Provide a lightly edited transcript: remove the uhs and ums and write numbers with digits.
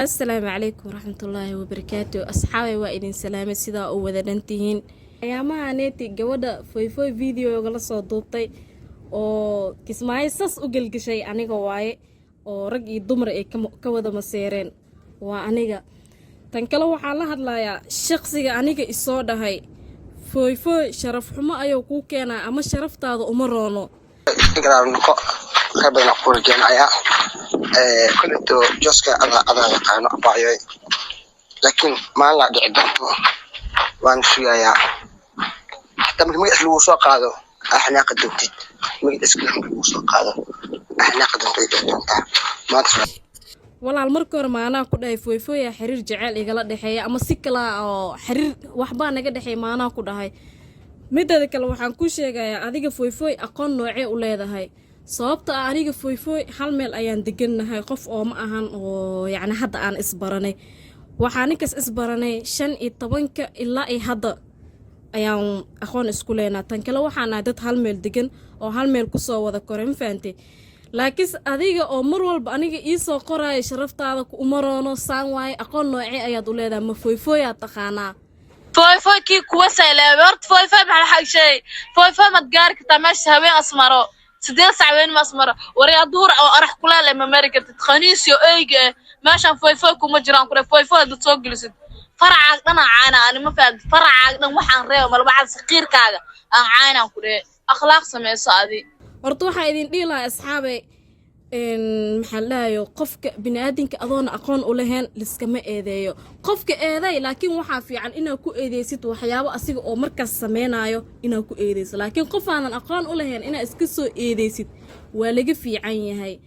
Asalaamu calaykum waraxmatullaahi wabarakaatu. Asxaabay, waa idin salaamay. Sidaa u wada dhantihiin? Ayaamaha neeti gabadha Foyfoy videoga la soo duubtay oo Kismaayo sas u gelgeshay aniga waaye, oo rag iyo dumar ay ka wada maseereen waa aniga. Tan kale, waxaa la hadlayaa shaqsiga aniga isoo dhahay Foyfoy sharaf xumo ayuu kuu keenaa ama sharaftaada uma roono. Gadaal noqo, khayr badan ku rajeynayaa. Koleto joska adaa yaqaano, abaayoy, laakiin maalin laa dhici doonto, waan sugayaa. Xataa marka magaciis lagu soo qaado aa xanaaqa doontid, magaciis marka lagu soo qaado aa xanaaqa doonto, ay dhici doontaa maanta. Walaal, marka hore maanaa ku dhahay Foyfoya xiriir jeceyl igala dhexeeya ama si kala oo xiriir waxbaa naga dhexeeya maanaa ku dhahay? Mideeda kale, waxaan kuu sheegayaa, adiga Foyfoy aqoon noocee u leedahay? Sababta ah, aniga Foyfoy hal meel ayaan degannahay. Qof oo ma ahan oo yacni hadda aan isbaranay. Waxaa ninkaas isbaranay 15-ka, ilaa iyo hadda ayaan aqoon isku leenaa. Tan kale, waxaan nahay dad hal meel degan oo hal meel kusoo wada koray, ma fahantay? Laakiinse adiga oo mar walba aniga iisoo qoraayo sharaftaada uma roono, saan waaye, aqoon noocee ayaad u leedahay? Ma Foyfoyaad taqaanaa? Foyfoy kii kuwa sayleebay horta. Foyfoy maxaa xag sheegay? Foyfoy maad gaari kartaa meesha haween asmaro 8 sac haween ma asmaro waryaa duhur oo arax kuleel eh, ma mari kartid khaniisyo eyga eh. Meeshan Foyfoy kuma jiraan kure. Foyfoy hadad soo gelisid, faracaag dhan aan caana ani, ma fahamtid? Faracaag dhan waxaan reeba malbacad saqiirkaaga aan caynaan ku dhehe. Akhlaaq sameyso adi. Horta waxaa idin dhihi lahaa, asxaabe, maxaa la dhahayo, qofka biniaadinka adoona aqoon u lahayn liskama eedeeyo. Qofka eeday, laakiin waxaa fiican inaad ku eedeysid waxyaabo asiga oo markaas sameynayo inaad ku eedeyso, laakiin qof aanan aqoon u lahayn inaad iska soo eedeysid waa laga fiican yahay.